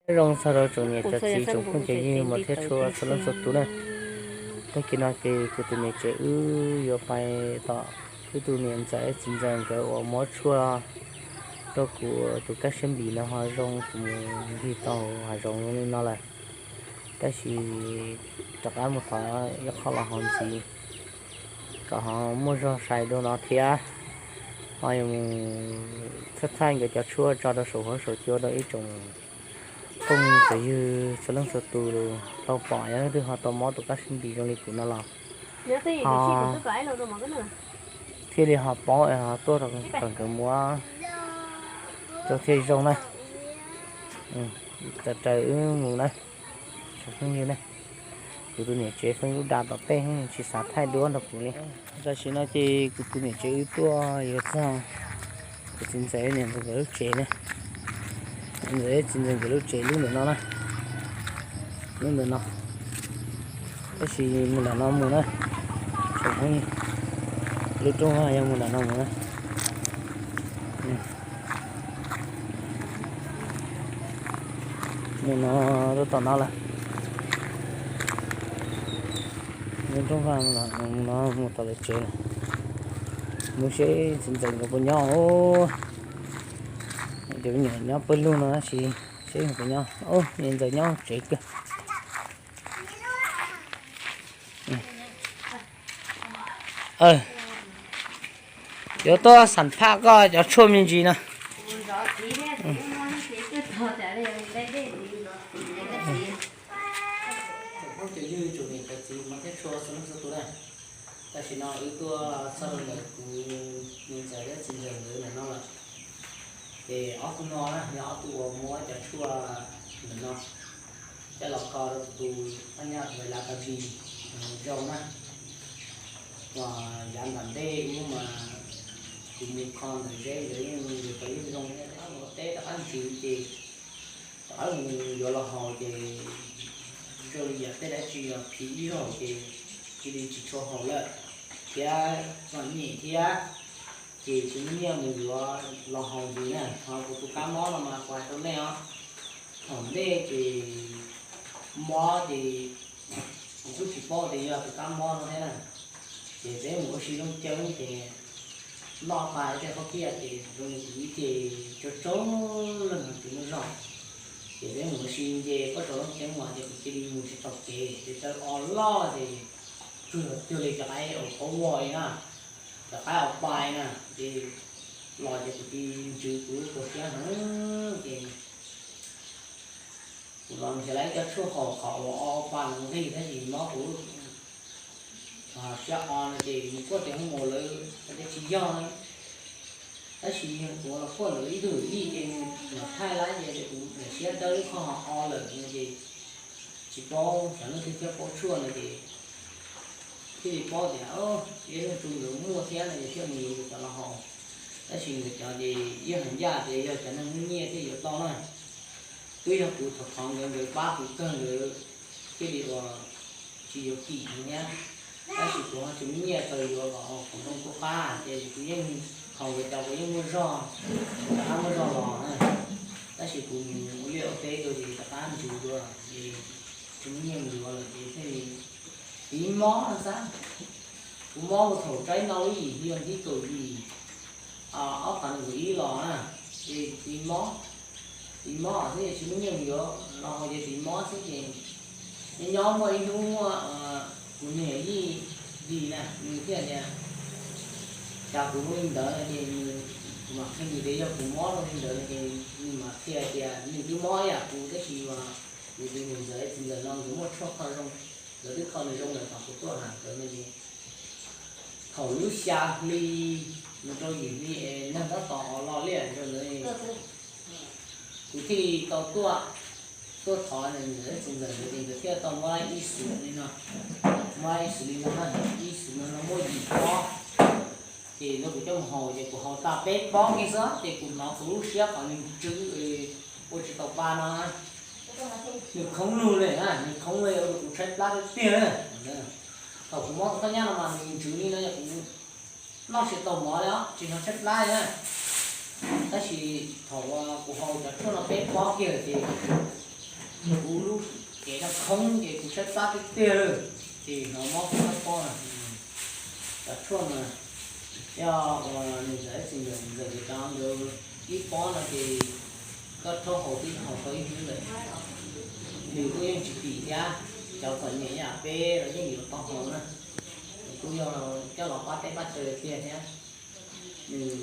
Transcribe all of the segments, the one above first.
Nyob zoo txog rau tsoom niam tsoom txiv tsoom phooj tsoom ywg mas thiab txhua leej txhua tus na. Tag kis no ces kuv tus niam tsev wb yuav pais tom wb tus niam ntxawm txiv ntxawm nkawd uas muab tshuaj rau kuv tus kab siab npis no ho zoo, kuv mus ncig tau hav zoov zoo li no lawm. Tab sis rov qab mus thov ib qho los haus ntxiv kom ho muaj zog sai dua no thiab. Ho yuav mus thaij thaij nkawd cov tshuaj tso rau saum huab saum cua rau ib tsoom phooj tsoom ywg txhua leej txhua tus tau pom, yog leej twg ho tau mob tus kab siab npis zoo li kuv no los ho thiaj li ho paub es ho tuaj rau nkawd muab rau thiaj zoo na. Raws raws wb mus na, tsoom phooj ywg na. Kuv tus niam tsev feeb lub da tom tej tsis xav thaij duab nrog kuv li. Tam sim no ces kuv tus niam tsev wb tuaj yuav txog kuv txiv ntxawm niam ntxawm nkawd lub tsev na. Ntxawm txiv ntxawm nkawd lub tsev lub ntawm no na, lub ntawm no. Tab sis mus nram no mus na, tsoom phooj ywg, lub rooj vag yog mus nram no mus na. Mus no, rau tom no lawm. Lub rooj vag no mus tom lawv tsev lawm. Mus seb txiv ntxawm nkawd puas nyob os. Cov me nyuam nyob pawg lug no tab sis seb puas nyob. Niam ntxawm nyob tsev kawg. Yuav tuaj xam phaj koj cov tshuaj me ntsis no. Tsoom phooj tsoom ywg tsoom niam tsoom txiv hmov thiab tshua txhua leej txhua tus na. Tam sim no wb tuaj txog rau ntawm kuv niam ntxawm thiab txiv ntxawm nkawd ntawm no lawm. Ces ob tug no na yog ob tug uas muab cov tshuaj ntawm no coj los kho rau tus poj nyaj tus lav tas zis zoo na. Uas yav nram ntej ub mas kuv mus kho ntawm Zeb nkawd yeej nkawd tau yeej zoo thiab, ua teb rov qab ntsws ces rov qab mus yuav los haus ces zoo li yam tej dab tsi yog phiv ib zaug ces cia li tsis tshua haus lawm thiab txom nyem thiab. Ces kuv muaj nyiaj mus yuav los haus ntxiv na. Ho kuv tus kab mob no mas kuv hais rau nej os, thaum ntej ces mob ces kuv kuj tsis paub tias yog tus kab mob no thiab na. Ces peb mus ua si zoo ceeb ces noj tag tej qhuab tiaj ces zoo li kuv ib ce tsaug tsaug leeg tsis muaj zog. Ces peb mus ua si nce pob tsaus zoo ceeb mas ces kuv cia li mus tsis tau kev ces taw o loj ces cuag cuag li cov qaib uas paub vog li na, cov qaib uas pais na. Ces los ces kuv cia li ntsws kuv lub tuag siab heev ces kuv los nrhiav lawv cov tshuaj haus qhov uas o pa no nqig tab sis mob kuv siab o no ces mus kuaj tias hu mus lawv hais tias tsis yog na. Tab sis kuv los kuaj lawv ib tug yij ces nws los thaij lawm ces kuv niam siab dawb lub qhov o lawm no ces tsis paub xyov leej twg thiaj paub tshuaj no ces thiaj li paub tias Zeb Leej Tsu nkawd muaj thiab no ces thiaj mus yuav nkawd cov los haus. Tab sis nkawd cov ces yeej hais ncaj tias yog cov neeg muaj nyiaj thiaj yuav tau na. Twb yog kuv thov thov nkawd, nkawd pab kuv kawg nkawd thiaj li uas tsis yuav kim heev thiab. Tab sis kuv ho tsis muaj nyiaj tau yuav kom kuv zoo kuj qab ces kuv yeej haus nkawd cov kuv yeej muaj zog, rov qab muaj zog los na. Tab sis kuv mus ua liaj ua teb dua ces rov qab ntsws dua ces tsis muaj nyiaj mus yuav lawm ces thiaj li tiv mob no xwb. Kuv mob mus thaum tsib no lub yim hli vas thib kaum yim ob phav nees nkaum ib los na, ces tiv mob, tiv mob xwb ces tsis muaj nyiaj mus yuav los haus ces tiv mob xwb ces nyob nyob muaj ib hnub muaj kuv niam yij Lis na nws thiaj tias cas kuv zoo li ntawd no ces nws, kuv mam qhia nws tias yog kuv mob zoo li ntawd no ces nws mam qhia tias nws twb mob ib yam kuv tab sis yus tus niam ntxawm txiv ntxawm no nkawd muaj tshuaj kho zoo, nkawd twb kho nws zoo lawm thaum kuv tuaj hais nkawd no ces thaum lub xya hli mus rau yim hli es neeg tab tom los liaj ntawd kuv thiaj li tau tuaj, tuaj thov nws txiv ntxawm nkawd ces nkawd thiaj tau muab ib xwm li no, muab ib xwm li no na, ib xwm no no muaj yim pob. Ces no kuv coj mus haus ces kuv haus tag peb pob kiag xwb ces kuv hnov kuv lub siab qhov nws ntsws ua tsis tau pa no na. Nws khoob lug li na, nws khoob li ua rau kuv tshaib plab tiag tiag na. Thaum kuv mob tus khaub nyab no mas nws ntsws li no yog kuv noj tsis tau mov li os, tsis hnov tshaib plab li na. Tab sis thaum uas kuv haus cov tshuaj no peb pob kiag ces Kuv lub cev no khoob ces kuv tshaib plab tiag tiag li, ces hnov mob kuv txoj pob no. Cov tshuaj mas yog uas nws ntxawm txiv ntxawm ntxawm cov ntawd ib pob no ces koj rhaub haus twb haus tau ib hnub lawm. Nws kuj yeej tsis tim thiab, cov txom nyem ib yam peb los yeej yuav tau haus na. Kuj yog coj los pab teb pab chaw tiag thiab. Nws,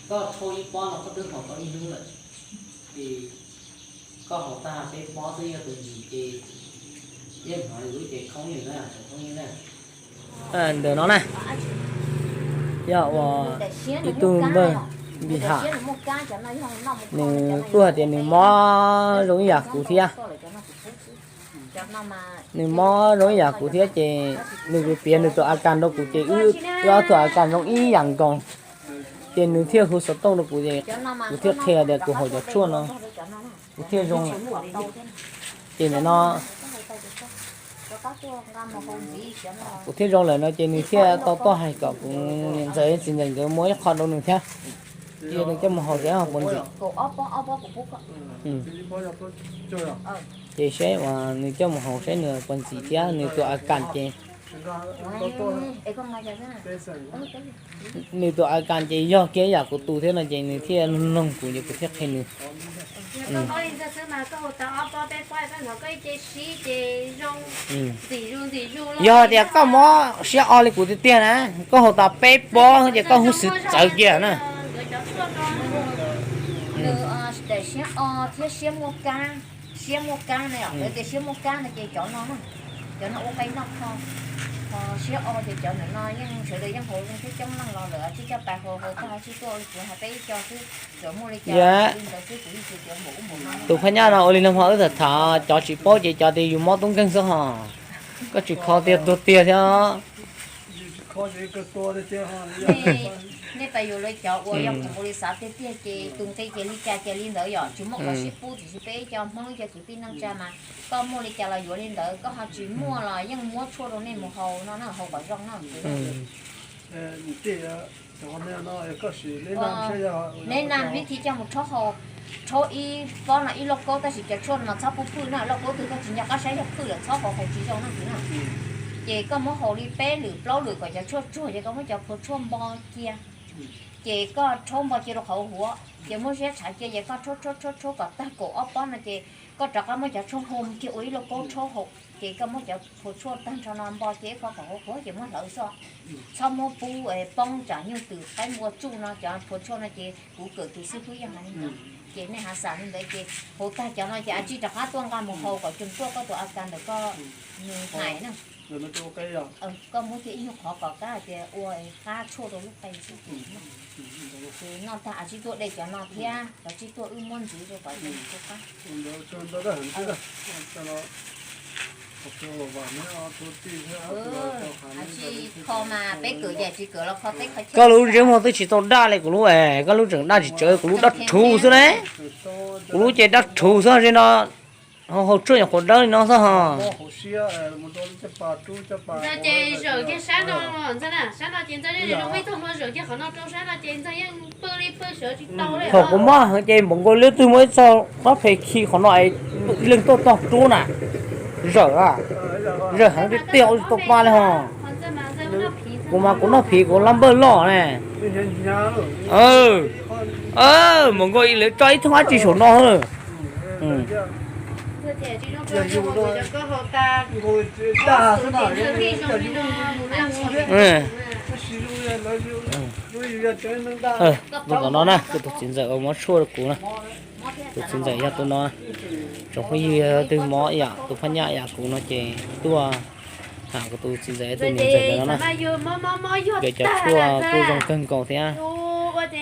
koj rhaub ib pob no koj twb haus tau ib hnub lawm, ces koj haus tag peb pob twb yog tus ntxim ces yeej hnov lub cev khoob li na, tseem khoob li na. Ntawm no na, yog uas ib tug npawg Npis Ham, nws kuj hais tias nws mob zoo ib yam kuv thiab. Nws mob zoo ib yam kuv thiab ces nws piav nws tus a kas rau kuv ces wb ob tug a kas zoo ib yam nkaus. Ces nws thiaj hu xov tooj rau kuv ces kuv thiaj qhia tias kuv haus cov tshuaj no kuv thiaj zoo lawm. Ces nim no kuv thiaj zoo lawm no ces nws thiaj tau tuaj hais kom kuv niam ntxawm txiv ntxawm nkawd muab ib qho rau nws thiab, ces nws coj mus haus seb ho puas ntxim. Ces seb uas nws coj mus haus seb nws puas ntxim thiab nws tus a kas ces nws tus a kas ces yog kiag yam kuv tus thiab no ces nws thiaj noog kuv ces kuv thiaj qhia nws. Yog tias koj mob siab o li kuv tiag tiag na, koj haus tas peb pob ces koj huj xwm txawv kiag na. Siab muaj kab na, lawv tias siab muaj kab no ces cov no na, cov no ua qe noj kho. Ho siab o ces cov ntawm no yeej sawv daws yeej haus zoo thiab coob leej los lawm, tsib coj pais haus haus tag tsib tuaj kuv hais peb ib co xwb, tsuas muaj li cas li ntawd xwb, kuv yeej tsis tias npaum ub npaum no. Tus phab nyaj no ua li no ho wb tham tham cov tsis paub ces cov tias yus mob tub nkeeg xwb ho, koj tsis kho tiag tuag tiag thiab. Nej pais yuav lawv cov uas yog kuv ua li xav tiag tiag ces tus nqi ces li cas ces li ntawd yom, tsis muaj qhov sib pub tiam sis peb ib co Hmoob ib co kwv tij neej tsa mas koj muaj li cas los yuav li ntawd, koj ho tsis muaj los yeej muab tshuaj rau nej mus haus no na, haus kom zoo no. Neb na, vib thib coj mus rhaub haus, rhaub ib pob no ib lauj kaub, tab sis cov tshuaj no txhob pub phwj na, lauj kaub twg koj tsis nco qab saib yog phwj lawm txhob haus, haus tsis zoo na kwv na. Ces koj muab haus li peb lwm plaub lwm kom cov tshuaj tsuag ces koj muab cov phua tshuaj npo cia. Ces koj rhaub npo cia rau qhov huav ces muab ziab tshav cia ces koj rhaub rhaub rhaub rhaub kom tag kaum ob pob no ces koj rov qab muab cov tshuaj hu kiag ua ib lauj kaub rhaub haus ces koj muab cov phua tshuaj tag nrho no npo cia ib qho kom huav huav ces muab hlawv xwb. Txhob muab pub poob tsam nyuj twm qaib npua tsuj no, cov phua tshuaj no ces kuv kawm tus xib fwb yog hais li ntawd. Ces nej hav xam li ntawd ces haus tag cov no ces a tsij rov qab tuaj nqa mus haus kom tsuas tuaj koj tus a kas ntawm koj nws hais na. Koj muab cia ib nyuag qhov kom kab hais tias ua qab tshuaj rau lub qe xwb. Ces noj tag a tsij tuaj de cov no thiab, a tsij tuaj wb muab ntxiv rau kom cov no tu qab. Kho mas peb kawm ces tsis kawm los kho teb kho chaw. Koj lub ntsej muag twb tsis tau daj li kuv lub es, koj lub tseem daj tsis tsawv, kuv lub daj rhuv xwb ne. Kuv lub ces daj rhuv xwb ze no, haus tshuaj nyuam qhuav dawb li no xwb ho. Thaum kuv mob heev ces npaum nkaus li twg muaj ib txoj rab phem khi qhov no es leej tuaj tog rub na. Zawm a, zawm heev tiag tiag ua tsis tau pa li ho. Kuv mas kuv noj phiv kuv lab npawj loj ne. Npaum nkaus lawv tso ib thooj dab tsi saum no. Tus tom no na, tus txiv ntxawm uas muab tshuaj rau kuv na. Tus txiv ntxawm yog tus no. Tsoom phooj ywg, yog twg mob yam tus phab nyaj yam kuv no ces tuaj tham kuv tus txiv ntxawm tus niam ntxawm ntawm no na. Nkawd cov tshuaj kuj zoo kawg nkaus thiab.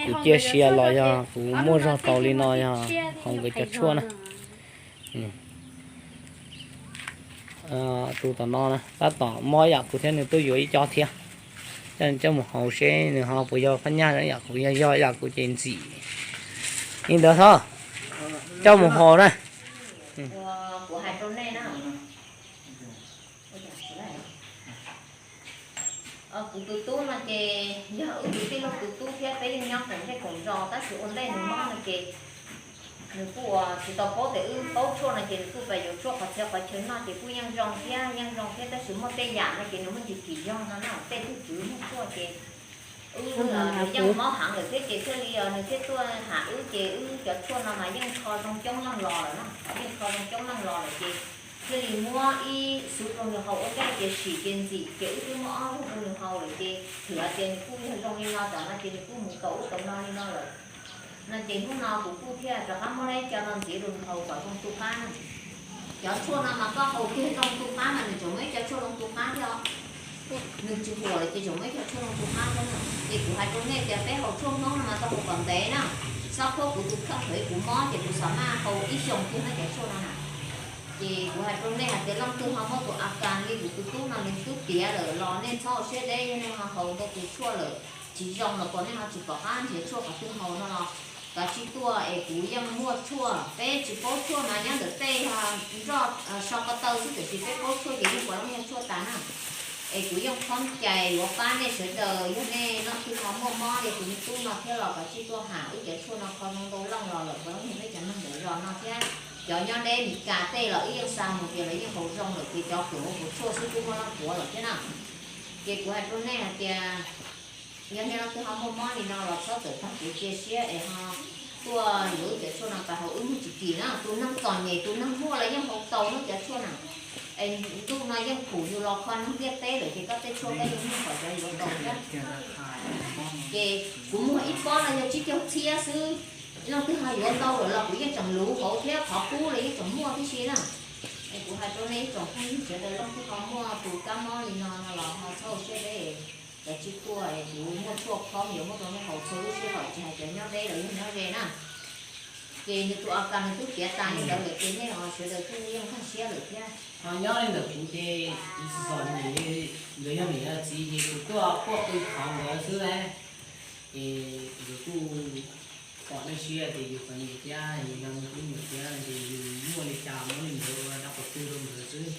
Kuv cia siab los yog kuv muaj zog tau li no yog hauv nkawd cov tshuaj na. Tus tom no tab tom mob yam kuv thiab nws tuaj yuav ib co thiab. Coj, coj mus haus seb nws ho puas yog phab nyaj yam kuv, yog yog yam kuv ces ntxim li ntawd tho. Coj mus haus na. Kuv tus tub no ces yog wb tus tij laug tus tub thiab peb yeej nyob koom zej koom zos, tab sis ua ntej nws mob no ces nws kuj tsis tau paub tias wb paub tshuaj no ces nws kuj pab yuav tshuaj qhov txhia qhov chaw noj ces kuj yeej zoo thiab, yeej zoo thiab, tab sis muaj tej yam no ces nws muaj ntsis kim yog no na, tej tug tswv muaj tshuaj ces wb yeej mob heev lawm thiab ces thiaj li nws thiaj tuaj ham wb ces wb cov tshuaj no mas yeej kho zoo coob leej los lawm na, yeej kho zoo coob leej los lawm ces thiaj li muab ib xub rau nws haus ua ntej ces sim ces ntxim ces wb twb muab ob lub rau nws haus lawm ces thwm hais tias nws kuj yog zoo li no tam no ces nws kuj mus tau ub tau no li no lawm. No ces hnub no kuv kuj thiaj rov qab muab lawv cov no ntxiv rau nws haus kom zoo tu qab na. Cov tshuaj no mas koj haus kiag zoo tu qab mas nws tseem muaj ib co tshuaj zoo tu qab thiab os. Nws tsis huam lawm ces tseem muaj ib co tshuaj zoo tu qab thiab na. Ces kuv hais rau nej tias peb haus tshuaj Hmoob no mas tau haus kom ntev na, xab phuab kuv tus kheej thaum kuv mob ces kuv xav maj haus ib xyoos kiag no cov tshuaj no na. Ces kuv hais rau nej hais tias leej twg ho muaj tus a kas li kuv tus tub no nws twb tiav lawm los nej txhob ua siab deb, yog nej ho haus ntau tus tshuaj lawm tsis zoo los kom nej ho tsis pom qab nrhiav tshuaj qhov twg haus no los kav tsij tuaj es kuv yeej muaj tshuaj. Peb tsis paub tshuaj mas nyob ntawm tej nroj so ko taw xwb tiam sis peb paub tshuaj ces yeej puav leej yog tshuaj tas na. Es kuv yeej thov cai yuav pab nej sawv daws, yog nej leej twg ho muaj mob li kuv tus tub no thiab los kav tsij tuaj ham wb cov tshuaj no kho zoo ntau leej los lawm puav leej yog peb cov neeg ntawm zos no thiab. Cov nyob deb Mes Kas tej los wb yeej xa mus ces lawv yeej haus zoo lawm ces cov kawm ua puav tshuaj xwb twb muaj leej puav lawm thiab na. Ces kuv hais rau nej hais tias yog nej leej twg ho muaj mob li no los txhob txawm tag kev cia siab es ho tuaj yuav wb cov tshuaj no pab haus, wb muaj tsis kim na. Tus neeg txom nyem tus neeg muaj los yeej haus tau no cov tshuaj na. Es ntuj no yeej khum yus los kho neeg ntiaj teb lawm ces koj tej tshuaj koj yeej muaj kom cov yuav tau thiab. Ces kuv muag ib pob no yog tsib caug txhiab xwb, leej twg ho yuav tau lawm los kuv yeej tseem luv hauv thiab qhov qub los yeej tseem muaj tib si na. Es kuv hais rau nej ib tsoom phooj ywg sawv daws leej twg ho muaj tus kab mob li no no los ho txhob ua siab deb, kav tsij tuaj es kuv muaj tshuaj khoom yuav muab rau nej haus txhua lub sij hawm tsis hais cov nyob deb los yog nyob ze na. Ces nws tus a kas nws twb tiav tas li ntawd lawm ces nej sawv daws kuj yeej nkag siab lawm thiab. Ho nyob li ntawm kuv ces kuv tsis pom niam li, nkawd yog niam yog txiv ces kuv tuaj quaj qw thov nkawd xwb lauj. Ces nkawd kuj pom dej siab tias yus txom nyem thiab yus yog me tub me nyuam thiab ces yus muaj li cas muab li ntawd ua dab qhua twg rau nkawd xwb.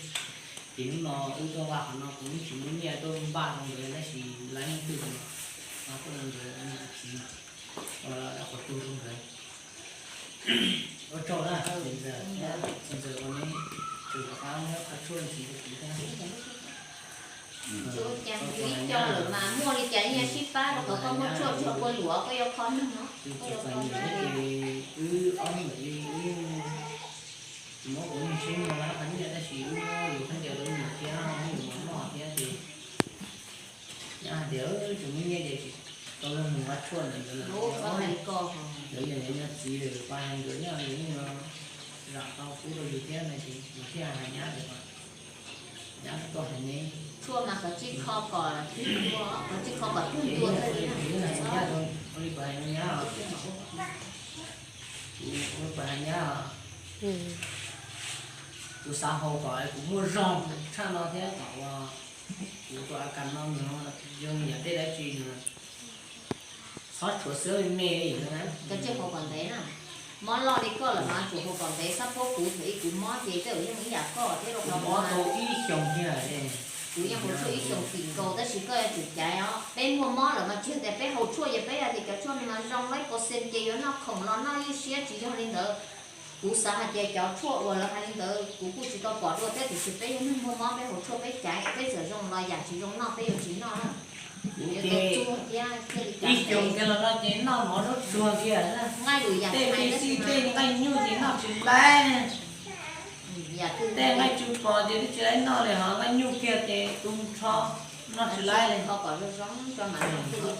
Ces hnub no wb tuaj npaj qhov no kuv yeej tsis muaj nyiaj tuaj npaj rau nkawd tab sis lawv leej twg los no tuaj rau nkawd niam txiv ua dab qhua twg rau nkawd. Ua tsaug na, txiv ntxawm, txiv ntxawm ua neb tus rov qab muab qhov tshuaj ntxiv rau kuv thiab. Tsis ua cas, yus ib co lawm mas muaj li cas yeej yuav sib pab rau qhov koj muaj tshuaj tsis yog ua luam, koj yuav kho neeg no, koj yuav kho neeg. Wb ob hnub ntawd wb tsis muab kuv neeg tsheb muag qhov nyiaj tab sis wb muab yus khaub ncaws rau me nyuam thiab muab yus mov noj thiab ces nyob hais tias tsis muaj nyiaj ces tsis tau leej nqa tshuaj ntawd ntawd lawm. Nkawd yog nyob txiv lawm, pab hais nkawd nyob nkawd yeej zam tau pub rau yus thiab no ces yus thiaj hais nyab tias nyab tuaj hais neb. Tshuaj mas koj tsij kho kom, koj tsij kho kom twg ntua thiaj li na. Ua li kuv hais nyab os, kuv hais nyab os, kuv xav haus kom kuv muaj zog tshaj no thiab kom ua kuv tus a kas no nws zoo yam dej dab tsi nws txhob tshuav xwb me me li na. Koj tsij haus kom ntev na. Mob loj li koj lawm mas tsum haus kom ntev, xab phuab kuv thaum ub kuv mob ces tej zaum yeej ib yam koj thiab rau qhov kuv mob tau ib xyoos kiag. Kuv yeej haus tshuaj ib xyoos tim nkaus tab sis koj yuav tsum caiv os. Peb muaj mob lawm mas tsis yog tias peb haus tshuaj ces peb hais tias cov tshuaj no mas zoo lawm, pos xees ces yuav noj khoom los noj ywj siab, tsis yog li ntawd. Kuv xav hais tias cov tshuaj uas lawv hais li ntawd kuv kuj tsis tau pom dua thiab tiam sis peb yog neeg muaj mob peb haus tshuaj peb caiv, peb txawm zoo los yam tsis zoo noj peb yuav tsis noj na. Ib xyoos kiag los no ces noj mov zaub tsuag kiag na. Tej peb xij tej nqaij nyuj ces noj tsis laib. Tej nqaij tsw pos ces twb tsis laib noj li, ho nqaij nyuj kiag ces tu nrho noj tsis laib li.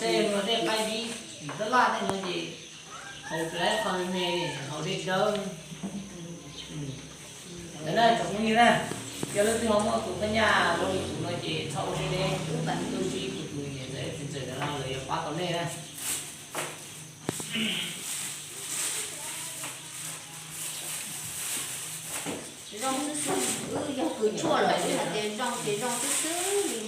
Tej no tej nqaij vib tab laj tej no ces haus tsis laib qho me me li, haus dej dawb. Ntawd na tsoom phooj ywg na, yog leej twg ho muaj tus kab nyaj zoo li kuv no ces txhob ua siab deb, tu siab kuv tus niam ntxawm txiv ntxawm ntawd no lawv yuav pab tau nej na. Zoo xwb xwb, wb yog kws tshuaj lawm wb hais tias zoo ces zoo xwb xwb li.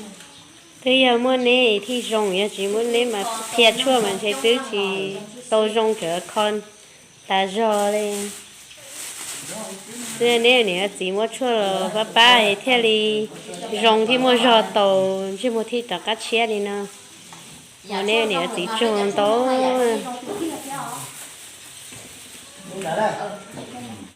Twb yog muaj neb thiaj zoo, yog tsis muaj neb mas qhia tshuaj mas ntshe twb tsis tau zoo kawg, kho tas zog li. Xwb neb niam txiv muab tshuaj los pab pab es thiaj li zoo thiaj muaj zog tau ntsej muag thiaj rov qab tshiab li no. Ua neb niam txiv tsaug ntau.